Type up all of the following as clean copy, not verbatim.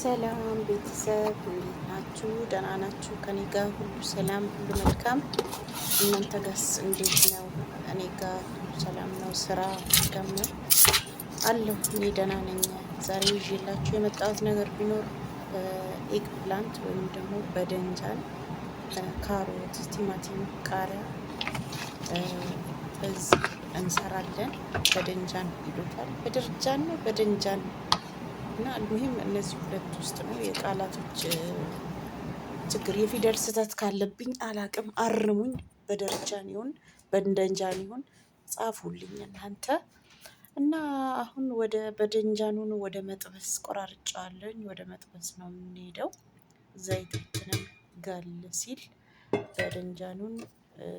ሰላም ቤተሰብ እንዴት ናችሁ? ደህና ናችሁ? ከኔ ጋር ሁሉ ሰላም፣ ሁሉ መልካም። እናንተ ጋስ እንዴት ነው? እኔ ጋር ሁሉ ሰላም ነው። ስራ መልካም ነው አለሁ። እኔ ደህና ነኝ። ዛሬ ይዤላችሁ የመጣሁት ነገር ቢኖር eggplant ወይም ደግሞ በደንጃን፣ ካሮት፣ ቲማቲም፣ ቃሪያ በዚህ እንሰራለን። በደንጃን ይሉታል። በደርጃን ነው በደንጃን እና المهم እነዚህ ሁለት ውስጥ ነው የቃላቶች ችግር። የፊደል ስህተት ካለብኝ አላቅም፣ አርሙኝ። በደርጃን ይሁን በደንጃን ይሁን ጻፉልኝ እናንተ። እና አሁን ወደ በደንጃኑን ወደ መጥበስ ቆራርጫለኝ። ወደ መጥበስ ነው የምንሄደው። ዘይታችንን ጋል ሲል በደንጃኑን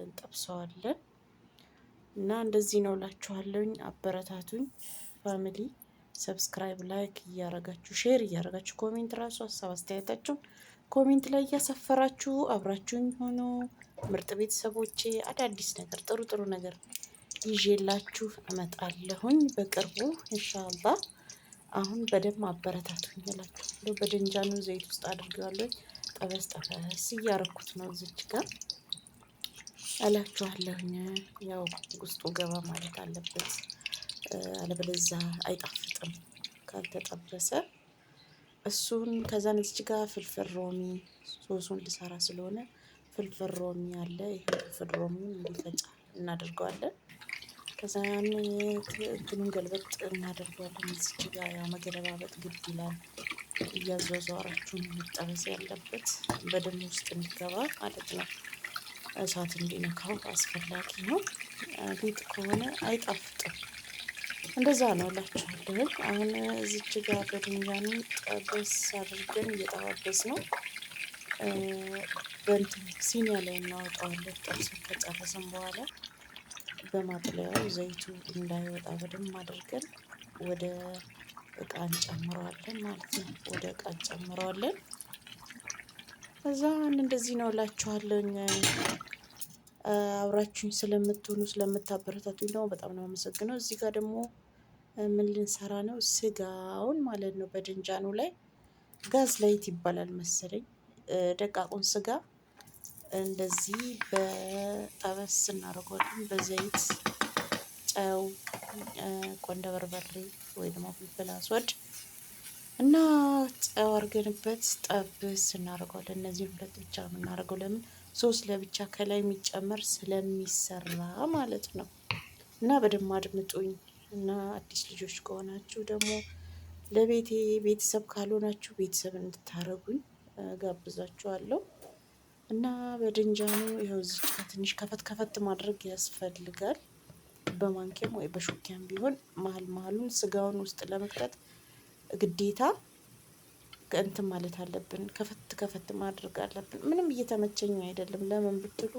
እንጠብሰዋለን። እና እንደዚህ ነው እላችኋለሁኝ። አበረታቱኝ family subscribe፣ like እያረጋችሁ share እያረጋችሁ comment ራሱ ሀሳብ አስተያየታችሁን comment ላይ እያሰፈራችሁ አብራችሁኝ ሆኖ ምርጥ ቤተሰቦቼ አዳዲስ ነገር ጥሩ ጥሩ ነገር ይዤላችሁ እመጣለሁኝ በቅርቡ ኢንሻአላህ። አሁን በደንብ አበረታቱኝ እላችኋለሁ። በደንጃኑ ዘይት ውስጥ አድርጌዋለሁ። ጠበስ ጠበስ እያረኩት ነው እዚች ጋር እላችኋለሁኝ። ያው ውስጡ ገባ ማለት አለበት። አለበለዚያ አይጣፍጥም ካልተጠበሰ። እሱን ከዛን እዚች ጋር فلفل رومي ሶሱን ልሰራ ስለሆነ فلفل رومي አለ። ይሄ فلفل رومي ውን እንዲፈጫ እናደርገዋለን። ከዛን እንትኑን ገልበጥ እናደርገዋለን። እዚች ጋር ያው መገለባበጥ ግድ ይላል። እያዟዟራችሁ መጠበስ ያለበት በደንብ ውስጥ እንዲገባ ማለት ነው። እሳት እንዲነካው አስፈላጊ ነው። ሊጥ ከሆነ አይጣፍጥም። እንደዛ ነው እላችኋለሁ። አሁን እዚች ጋር በድንጋኑ ጠበስ አድርገን እየጠባበስ ነው በእንትን ሲኒያ ላይ እናወጣዋለን። ጠብሰን ከጨረስን በኋላ በማጥለያው ዘይቱ እንዳይወጣ በደንብ አድርገን ወደ እቃ እንጨምረዋለን ማለት ነው። ወደ እቃ እንጨምረዋለን። ከዛ እንደዚህ ነው እላችኋለሁኝ። አብራችሁኝ ስለምትሆኑ ስለምታበረታቱኝ ደግሞ በጣም ነው አመሰግነው። እዚህ ጋር ደግሞ ምን ልንሰራ ነው? ስጋውን ማለት ነው። በድንጃኑ ላይ ጋዝ ላይት ይባላል መሰለኝ። ደቃቁን ስጋ እንደዚህ በጠበስ እናደርገዋለን። በዘይት ጨው፣ ቆንደ በርበሬ ወይ ደግሞ فلفل أسود እና ጨው አድርገንበት ጠብስ እናደርገዋለን። እነዚህን ሁለት ብቻ ነው የምናደርገው። ለምን ሶስት ለብቻ ከላይ የሚጨመር ስለሚሰራ ማለት ነው። እና በደንብ አድምጡኝ። እና አዲስ ልጆች ከሆናችሁ ደግሞ ለቤቴ ቤተሰብ ካልሆናችሁ ቤተሰብ እንድታረጉኝ ጋብዛችኋለሁ። እና በድንጃኑ ይኸው እዚች ጋር ትንሽ ከፈት ከፈት ማድረግ ያስፈልጋል። በማንኪያም ወይ በሹኪያም ቢሆን መሀል መሀሉን ስጋውን ውስጥ ለመክተት ግዴታ እንትን ማለት አለብን። ከፈት ከፈት ማድረግ አለብን። ምንም እየተመቸኝ አይደለም። ለምን ብትሉ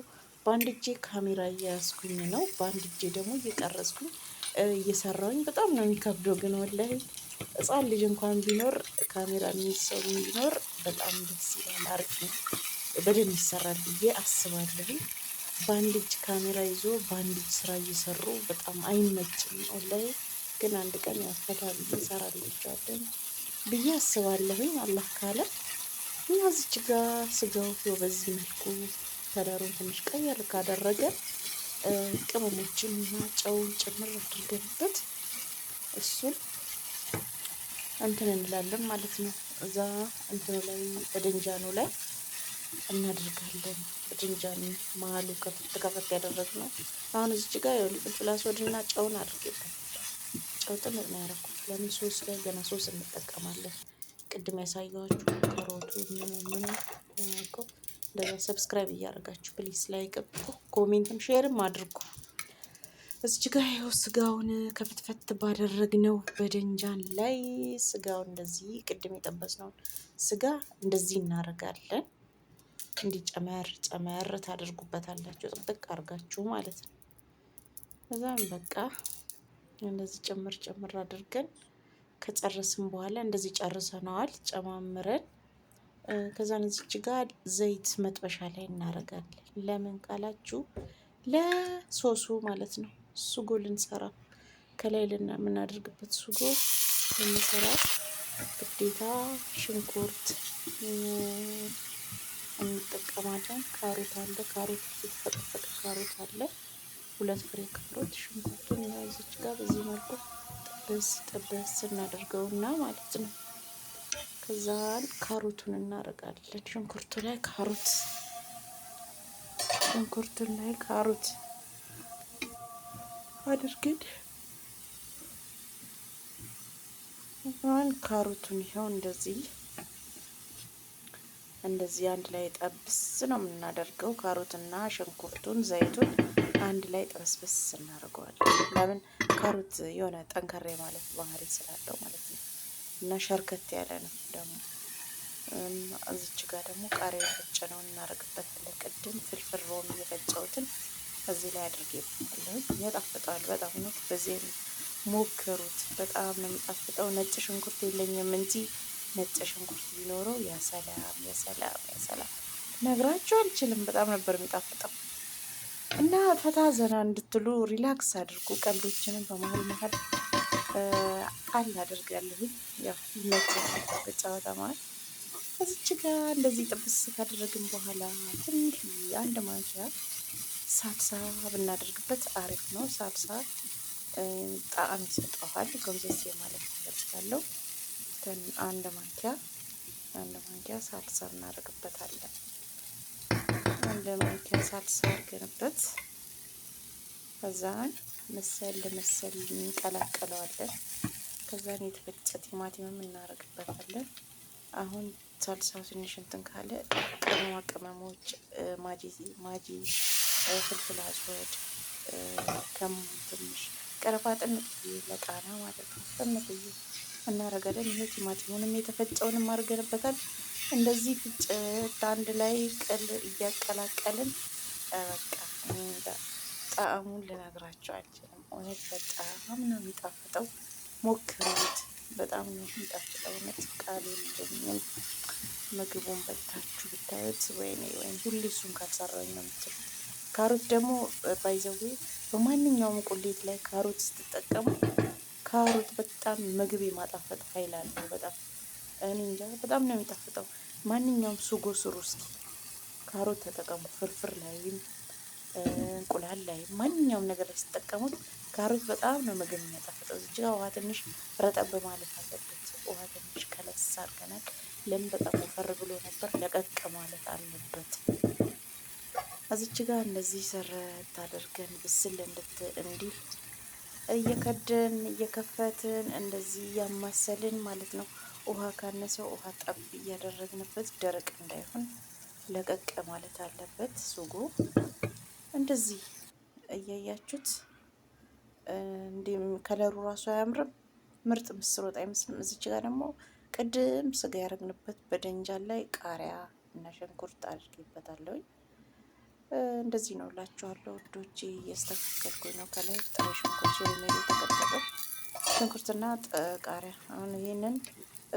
በአንድ እጄ ካሜራ እየያዝኩኝ ነው፣ በአንድ እጄ ደግሞ እየቀረጽኩኝ እየሰራሁኝ በጣም ነው የሚከብደው። ግን ወላሂ ሕፃን ልጅ እንኳን ቢኖር ካሜራ የሚይዝ ሰው ቢኖር በጣም ደስ ይላል። አሪፍ ነው፣ በደንብ ይሰራል ብዬ አስባለሁኝ። በአንድ እጅ ካሜራ ይዞ በአንድ እጅ ስራ እየሰሩ በጣም አይመችም። ወላሂ ግን አንድ ቀን ያው ፈታ ብዬ እሰራላችኋለሁ ብዬ አስባለሁኝ አላህ ካለ። እና እዚች ጋ ስጋው በዚህ መልኩ ከለሩን ትንሽ ቀየር ካደረገ ቅመሞችን እና ጨውን ጭምር አድርገንበት እሱን እንትን እንላለን ማለት ነው። እዛ እንትኑ ላይ በድንጃኑ ላይ እናደርጋለን። በድንጃኑ መሀሉ ከፈት ከፈት ያደረግነው አሁን እዚች ጋር فلفل أسود ና ጨውን አድርጌበት ጨው ጥምር ነው ያደረኩት። ለምን ሶስ ላይ ገና ሶስ እንጠቀማለን። ቅድም ያሳየኋችሁ ካሮቱ ምኑ ምኑ እኮ እንደዛ subscribe እያደረጋችሁ please like፣ comment ም share ም አድርጉ። እዚች ጋ ይኸው ስጋውን ከፍትፈት ባደረግነው በደንጃን ላይ ስጋውን እንደዚህ ቅድም የጠበስነውን ስጋ እንደዚህ እናደርጋለን። እንዲህ ጨመር ጨመር ታደርጉበታላችሁ ጥብቅ አድርጋችሁ ማለት ነው። ከዛም በቃ እንደዚህ ጭምር ጭምር አድርገን ከጨረስን በኋላ እንደዚህ ጨርሰነዋል ጨማምረን ከዛን እዚች ጋር ዘይት መጥበሻ ላይ እናደርጋለን። ለምን ካላችሁ ለሶሱ ማለት ነው። ሱጎ ልንሰራ ከላይ የምናደርግበት ሱጎ ልንሰራ ግዴታ ሽንኩርት እንጠቀማለን። ካሮት አለ፣ ካሮት የተፈቀፈቀ ካሮት አለ፣ 2 ፍሬ ካሮት። ሽንኩርቱን ያው እዚች ጋር በዚህ መልኩ ጥብስ ጥብስ እናደርገውና ማለት ነው። ከዛን ካሮቱን እናደርጋለን። ሽንኩርቱ ላይ ካሮት፣ ሽንኩርቱን ላይ ካሮት አድርገን አሁን ካሮቱን ይኸው እንደዚህ እንደዚህ አንድ ላይ ጠብስ ነው የምናደርገው። ካሮትና ሽንኩርቱን ዘይቱን አንድ ላይ ጥበስበስ እናደርገዋለን። ለምን? ካሮት የሆነ ጠንከሬ ማለት ባህሪ ስላለው ማለት ነው። እና ሸርከት ያለ ነው ደግሞ። እዚች ጋር ደግሞ ቃሪያ የፈጨነውን እናደርግበታለን። ቅድም ፍልፍል ሮሚ የፈጨሁትን እዚህ ላይ አድርጌበታለሁ። ያጣፍጠዋል በጣም እውነት። በዚህ ሞክሩት፣ በጣም ነው የሚጣፍጠው። ነጭ ሽንኩርት የለኝም እንጂ ነጭ ሽንኩርት ቢኖረው ያሰላም ያሰላም ያሰላም ነግራችሁ አልችልም። በጣም ነበር የሚጣፍጠው። እና ፈታ ዘና እንድትሉ relax አድርጉ። ቀልዶችንም በመሀል መሀል ጣል አድርጋለሁኝ። ያው ይመቸኛል በጨዋታ መሀል። እዚች ጋር እንደዚህ ጥብስ ካደረግን በኋላ ትንሽ 1 ማንኪያ ሳልሳ ብናደርግበት አሪፍ ነው። ሳልሳ ጣዕም ይሰጠዋል። ጎምዘዝ ማለት ነገር ስላለው 1 ማንኪያ 1 ማንኪያ ሳልሳ እናደርግበታለን። 1 ማንኪያ ሳልሳ አድርገንበት ከዛን መሰል መሰል እንቀላቀለዋለን። ከዛን የተፈጨ ቲማቲምም እናደርግበታለን። አሁን ሳልሳው ትንሽ እንትን ካለ ቅመማ ቅመሞች ማጂ ማጂ፣ ፍልፍል አስወድ፣ ከሙን፣ ትንሽ ቀረፋ ጥንጥዬ ለቃና ማለት ነው። ጥንጥዬ እናደርጋለን። ይሄ ቲማቲሙንም የተፈጨውንም አድርገንበታል። እንደዚህ ፍጭት አንድ ላይ ቅል እያቀላቀልን በቃ ጣዕሙን ልነግራቸው አልችልም። እውነት በጣም ነው የሚጣፍጠው። ሞክሩት። በጣም ነው የሚጣፍጠው። እውነት ቃል የለኝም። ምግቡን በልታችሁ ብታዩት ወይኔ ወይኔ፣ ሁሌ እሱን ካልሰራኝ ነው የምትሉት። ካሮት ደግሞ by the way በማንኛውም ቁሌት ላይ ካሮት ስትጠቀሙ ካሮት በጣም ምግብ የማጣፈጥ ኃይል አለው። በጣም እኔ እንጃ በጣም ነው የሚጣፍጠው። ማንኛውም ሱጎ ስሩ እስኪ ካሮት ተጠቀሙ። ፍርፍር ላይም እንቁላል ላይ ማንኛውም ነገር ላይ ስትጠቀሙት ካሮት በጣም ነው ምግብ የሚያጣፍጠው። እዚህ ጋር ውሃ ትንሽ ረጠብ ማለት አለበት። ውሃ ትንሽ ከለስ አድርገናል። ለምን በጣም ወፈር ብሎ ነበር፣ ለቀቅ ማለት አለበት። እዚች ጋር እንደዚህ ሰረት አድርገን ብስል እንዲል እየከደን እየከፈትን እንደዚህ እያማሰልን ማለት ነው። ውሃ ካነሰው ውሃ ጠብ እያደረግንበት ደረቅ እንዳይሆን ለቀቅ ማለት አለበት ሱጎ። እንደዚህ እያያችሁት እንዲህ ከለሩ ራሱ አያምርም? ምርጥ ምስር ወጥ አይመስልም? እዚች ጋር ደግሞ ቅድም ስጋ ያደረግንበት በደንጃል ላይ ቃሪያ እና ሽንኩርት አድርጌበታለሁኝ። እንደዚህ ነው እላችኋለሁ ውዶቼ። እያስተካከልኩኝ ነው። ከላይ ጥሬ ሽንኩርት የሚል የተቀጠቀጠ ሽንኩርትና ቃሪያ። አሁን ይሄንን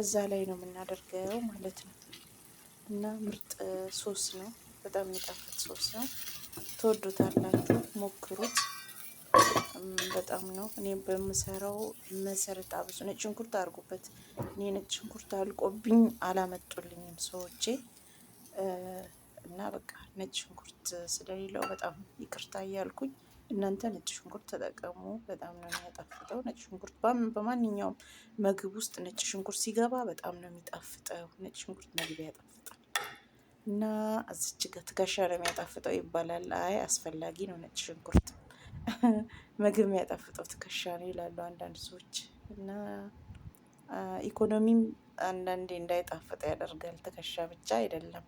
እዛ ላይ ነው የምናደርገው ማለት ነው። እና ምርጥ ሶስ ነው። በጣም የሚጣፍጥ ሶስ ነው። ትወዱታላችሁ፣ ሞክሩት። በጣም ነው እኔ በምሰራው መሰረት አብዙ ነጭ ሽንኩርት አድርጉበት። እኔ ነጭ ሽንኩርት አልቆብኝ አላመጡልኝም ሰዎቼ እና በቃ ነጭ ሽንኩርት ስለሌለው በጣም ይቅርታ እያልኩኝ እናንተ ነጭ ሽንኩርት ተጠቀሙ። በጣም ነው የሚያጣፍጠው። ነጭ ሽንኩርት በማንኛውም ምግብ ውስጥ ነጭ ሽንኩርት ሲገባ በጣም ነው የሚጣፍጠው። ነጭ ሽንኩርት ምግብ ያጣፍጣል። እና እዚች ጋ ትከሻ ነው የሚያጣፍጠው ይባላል። አይ አስፈላጊ ነው ነጭ ሽንኩርት፣ ምግብ የሚያጣፍጠው ትከሻ ነው ይላሉ አንዳንድ ሰዎች። እና ኢኮኖሚም አንዳንዴ እንዳይጣፍጥ ያደርጋል። ትከሻ ብቻ አይደለም።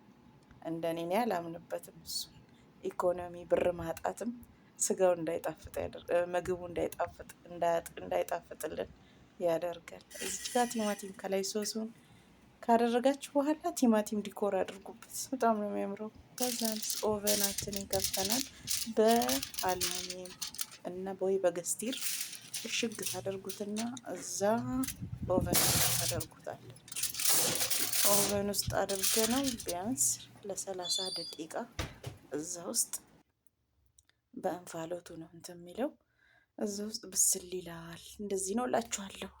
እንደኔ እኔ አላምንበትም እሱን። ኢኮኖሚ ብር ማጣትም ስጋው እንዳይጣፍጥ ምግቡ እንዳይጣፍጥ እንዳይጣፍጥልን ያደርጋል። እዚች ጋር ቲማቲም ከላይ ሶሱን ካደረጋችሁ በኋላ ቲማቲም decor አድርጉበት። በጣም ነው የሚያምረው። ከዛን oven ኣችንን ከፍተናል። በአልሙኒየም እና ወይ በገስቲር እሽግ ታደርጉትና እዛ oven ታደርጉታላችሁ። Oven ውስጥ አድርገነው ቢያንስ ለ30 ደቂቃ እዛ ውስጥ በእንፋሎቱ ነው እንትን የሚለው፣ እዛ ውስጥ ብስል ይላል። እንደዚህ ነው እላችኋለሁ።